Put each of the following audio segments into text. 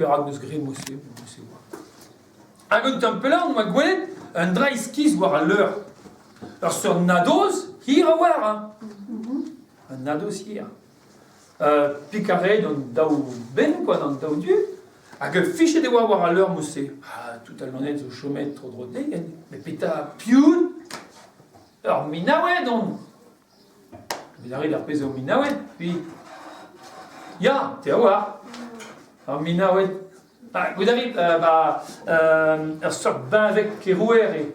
perak 'neus graet mod-se, mod-se oa. Hag un tamm pelloc'h 'noa gwelet un dra iskis war al leur. Ur seurt nadoz hir a-walc'h hein. Un nadoz hir. Pikañ a rae d'an daou benn quoi, d'an daou du. Hag fichet e oa war al leur mod-se. Ha tout al loened zo chomet tro-dro dezhi. Met petra, piv out? Ur minaoued on. Evit a rit ar pezh eo minaoued, puis... Ya, te a oar. Ar minaoued. Ba, goût a rit, ba, ur seurt benveg kerouer eo.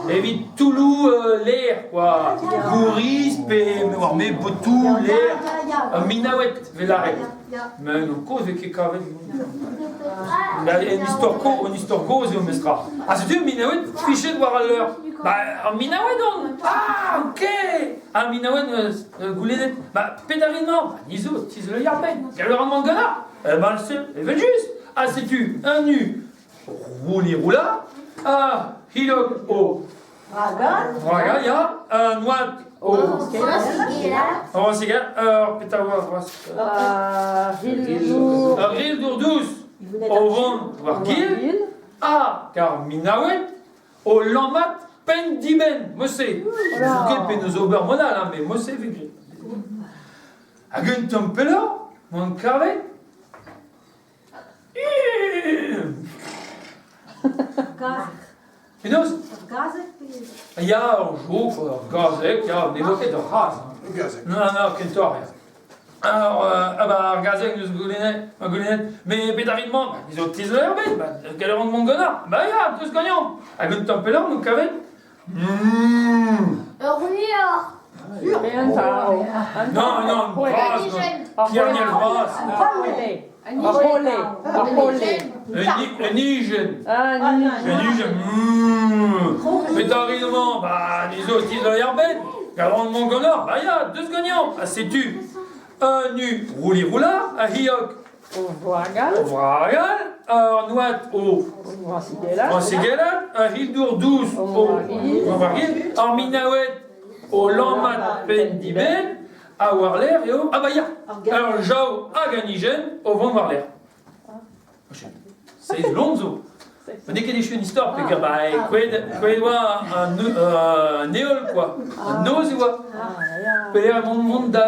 Evit toulloù lêr, quoi. Gouriz pe, me oar me, botoù lêr. Ur minaoued, 'vez lâret. Mais non, kozh 'vez ket kavet. Un istor kozh, un istor gozh eo memestra. Ha setu ur minaoued fichet war al leur. Ba, ar minaoued on! Ah, ok! Ar minaoued 'neus goulennet, ba, petra 'rit mañ? Ba, ni zo, tizh ar penn. Gallout a ran mont ganeoch? Eh ben, evel-just! Ha setu un nu rouli-roula, ha hilog o Vragal. Vragal, ya. Un oad o... Rosigel. Ur petra oa c'hoazh? Ur rildour dous o vont war gil ha kar minaoued o lammat penn-dibenn, mod-se. N'ouzon ket penaos ober mod all, hein, met mod-se 'vez graet. Hag un tamm pelloc'h, 'oan kavet Penaos? Ur gazeg pe... Ya, ur jok, ur gazeg, ya, ne vo ket ur c'hazh. Ur gazeg. Non, non, kentoc'h, ya. Alors, ah bah, ar gazeg neus goulennet, ma goulennet, mais bet ar rit-mañ, bah, ils ont tizh bet, bah, quelle heure mont ganeoc'h Bah ya, deus ganeomp. Hag un tamm pelloc'h, nous kavet. Mmh. Ur muioc'h. Non, non, bras, kerniel bras. Ur c'hole, ur c'hole. Un hijenn. Un Un hijenn. Mmh. Petra rit amañ Bah, ni zo tizh ar bed. Gant mont ganeoc'h Bah ya, deus ganeomp. Ha setu un nu rouli-roula, a hiog. O vragal. O vragal, ur noad o brañsigellat, un rildour dous o wargil, ar minaoued o lammat penn-dibenn, ha war-lerc'h eo, ah bah ya, ur jav hag un hijenn o vont war-lerc'h. Seizh lon zo. Ma n'eo ket echu an istor, peogwir bah, kouezhet kouezhet oa an, an heol quoi, an noz e oa. Pelec'h mont mont da,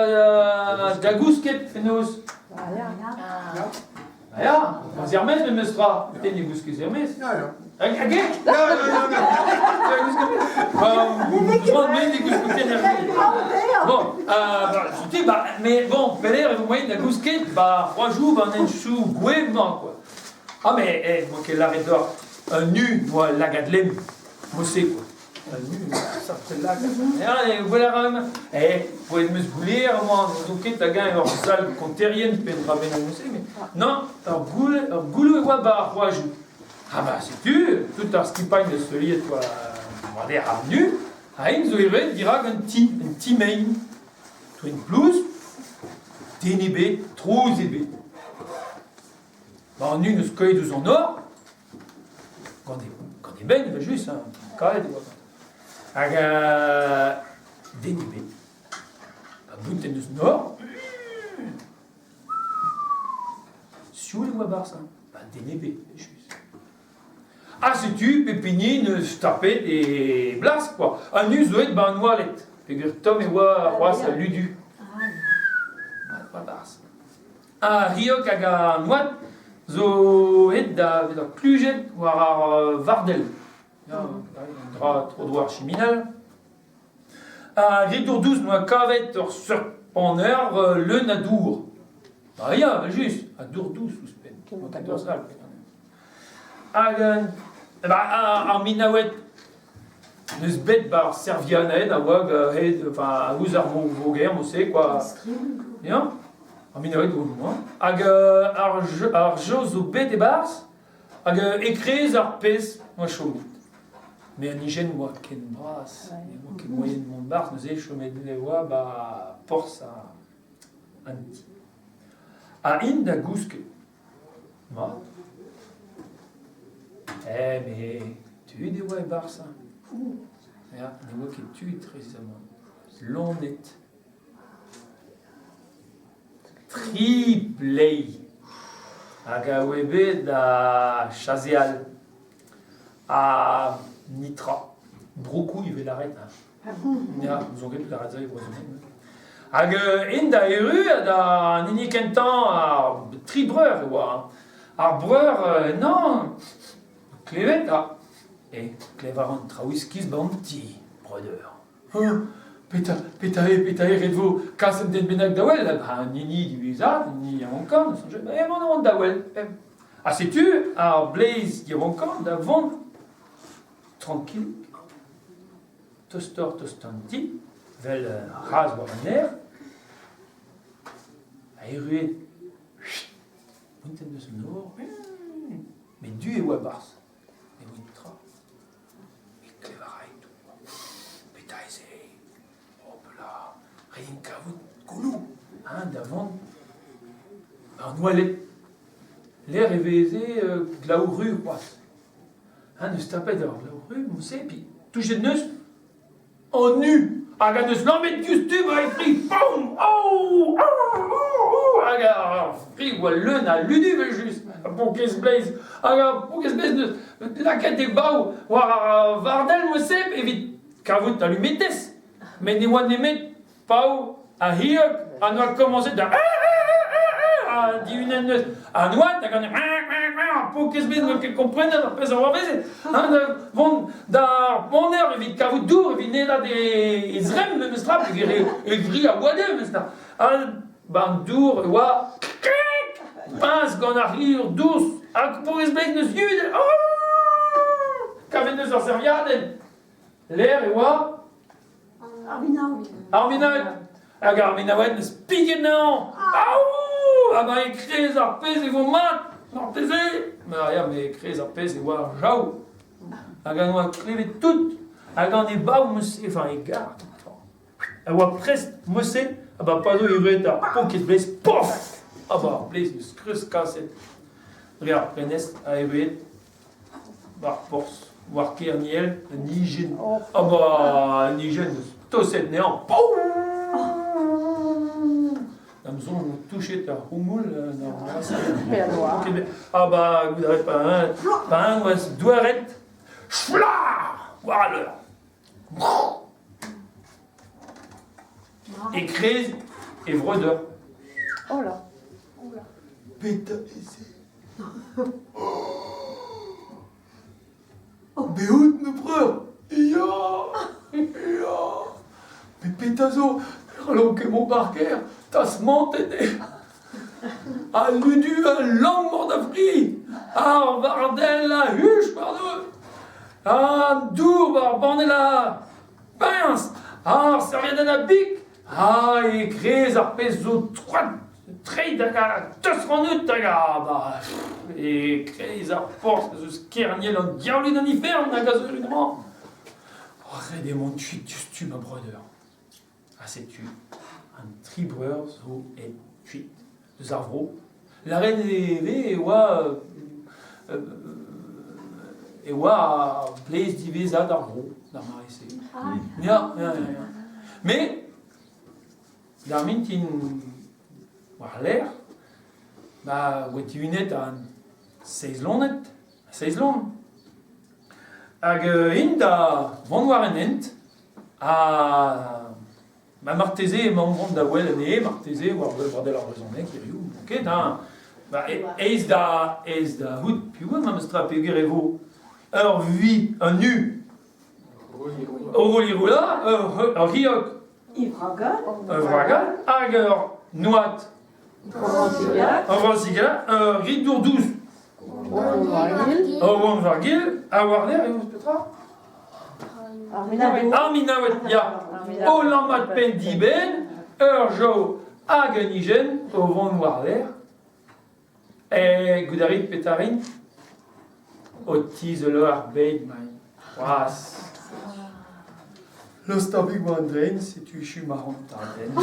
da gousket fenoz. Ah ya, ouzh er-maez memes tra. Te ne gouskez er-maez. Ya, ya. Hag hag eo Ya, ya, ya, ya. Bah, me ne gousko ket er-maez. Bon, euh, bah, setu, bah, mais bon, pelec'h e vo moaien da gousket, bah, c'hoajoù, bah, an henchoù gouez-mañ, quoi. Ah, mais, eh, 'moa ket lâret deoc'h, un nu 'noa lagad lemm, mod-se, quoi. Un nu, sapre lagad. Ya, gwell a ra Eh, gwelet 'm eus gouleier amañ, n'ouzon ket hag-eñ ur sal konterien pe un dra bennak mod-se, mais non, ur goul, ur gouloù e oa 'ba ar c'hoajoù. Ah bah setu, tout ar skipailh 'neus heuliet quoi, war ar nu, ha int zo erruet dirak un ti, un ti-mein. Toenn plouz, den ebet, trouz ebet. Ba an un eus skoet ouzh an nor, gant e, gant e benn evel-just, hein, kalet e oa. Hag den ebet. Ba bountet eus nor, sioul e oa 'barzh, hein. Ba den ebet, evel-just. Ha setu pep hini 'neus tapet e blas kwa. Ha nu zo aet 'ba an oaled, peogwir tomm e oa c'hoazh al ludu. Ba 'barzh. Ar c'hilhog hag an oad zo aet da vezañ klujet war ar vardell. Ya, un dra tro-dro ar chiminal. Ar grit-dour dous 'noa kavet ur seurt paner leun a dour. Ah ya, evel-just, ha dour dous ouzhpenn. N'oa ket dour sall. Hag ba, ar minaoued n'eus bet 'ba ar servianed a oa hed, enfin, ouzh ar voger mod-se quoi. Ya, ar minaoued o hein. Hag ar ar jeu zo bet e-barzh hag e-kreiz ar pezh 'oa chomet. Mais an hijenn 'oa ken bras, ne oa ket moaien mont 'barzh neuze chomet e oa 'ba porzh an ti. Ha int da gousket. Mat. Eh mais tud e oa e-barzh hein. Ya, ne oa ket tud récemment. Loened. Tri bleiz. Hag a oa bet da chaseal. Ha nitra. Brokoù ivez lâret. Ya, n'ouzon ket lâret se e brezhoneg. Hag int da erru da an hini kentañ, ar tri breur e oa. Ar breur ennañ, klevet ha e klev a ran traoù iskis 'ba an ti, breudeur. Petra, petra eo, petra eo ret vo kas un den bennak da wel? An hini diwezhañ, an hini yaouankañ, soñjet, emañ on da wel. Ha setu ar bleiz yaouankañ da vont trankilik, tostoc'h tostañ an ti, 'vel ur c'hazh war an aer, a erruet, bountet 'neus an nor, met du e oa e-barzh, ne voe netra. E klev a rae tout. Petra ez eo? Hopla, ret kavout gouloù hein, da vont an oaled. Lec'h e veze glaou ru c'hoazh. Hein, neus tapet ur glaou ru, mouse, puis touchet neus an nu hag a neus lammet diouzhtu war e fri. Boum! Oh! Oh! Oh! Hag ar fri oa leun a ludu evel-just, ar paourkaezh bleiz. Hag ar paourkaezh bleiz neus lakaet e bav war ar vardell mouse evit kavout alumetez. Met ne oa nemet pav ha hir ha noa komañset da ha dihunet neus an oad hag an ar paourkaezh bleiz n'oa ket komprenet ar pezh a c'hoarveze. Hein, da vont d'ar ponner evit kavout dour evit nedat e zremm memestra peogwir e vri a oade memestra. Ha ba an dour e oa piñs gant ar c'hir dous hag paourkaezh bleiz neus yudet. Kavet neus ur serviadenn. Lec'h e oa Ar minaoued. Ar minaoued. Hag ar minaoued n'eus pig ennañ. Aou! Ha ba e-kreiz ar pezh e vo mat, marteze. Ma ya, met e-kreiz ar pezh e oa ar jav. Hag a oa klevet tout. Hag an e bav meus, enfin e gar. A oa prest mouse, ha ba pa zo erruet ar paourkaezh bleiz, pof! Ha ba ar bleiz neus kreuz kaset dre ar prenestr a erruet War porzh, war Kerniel, un ijin. Ah bah, un ijin eus toset anezhañ. Pow! Da'm soñj on touchet ar c'houmoul Ah bah, goût pas un, pas un oa douaret. Chflar! War al leur. E-kreiz e vreudeur. Oh là. Petra eo-se? Beout ma breur Ya Ya Met petra zo? Ne c'hallan ket mont d'ar gêr, tasmantet eo. Al ludu a lamm war da fri, ar vardell a huch warnout, an dour war banell a biñs, ar serviedenn a bik, ha e-kreiz ar pezh zo troad Treid hag a teus-rannout hag a ba e-kreiz ar porzh ez eus kerniel an diaouled an ifern hag a zeu emañ. Ret eo mont kuit diouzhtu ma breudeur. Ha setu an tri breur zo aet kuit eus ar vro. Lâret e vez e oa e oa ar bleiz diwezhañ d'ar vro d'ar mare-se. Ya, ya, ya, ya. Mais D'ar mintin war-lerc'h, ba oa dihunet an seizh loened, seizh loen. Hag int da vont war an hent ha ba marteze emaomp vont da wel anezhe, marteze war bordel ar brezhoneg hiziv, n'on ket hein. Ba aes da aes da c'hoût piv eo memestra peogwir e vo ur vi, un u O rollañ ur c'hiog. Ur vragal hag ur noad. Ur vrañsigell, ur rid-dour dous. Ur oan war-gil ha war-lerc'h eo petra? Ar minaoued, ya. O lammat penn-dibenn, ur jav hag un hijenn o vont war-lerc'h. Goût a rit petra 'rin? O tizolo ar bed-mañ c'hoazh. Lost ar big war an draen, setu echu ma c'hontadenn.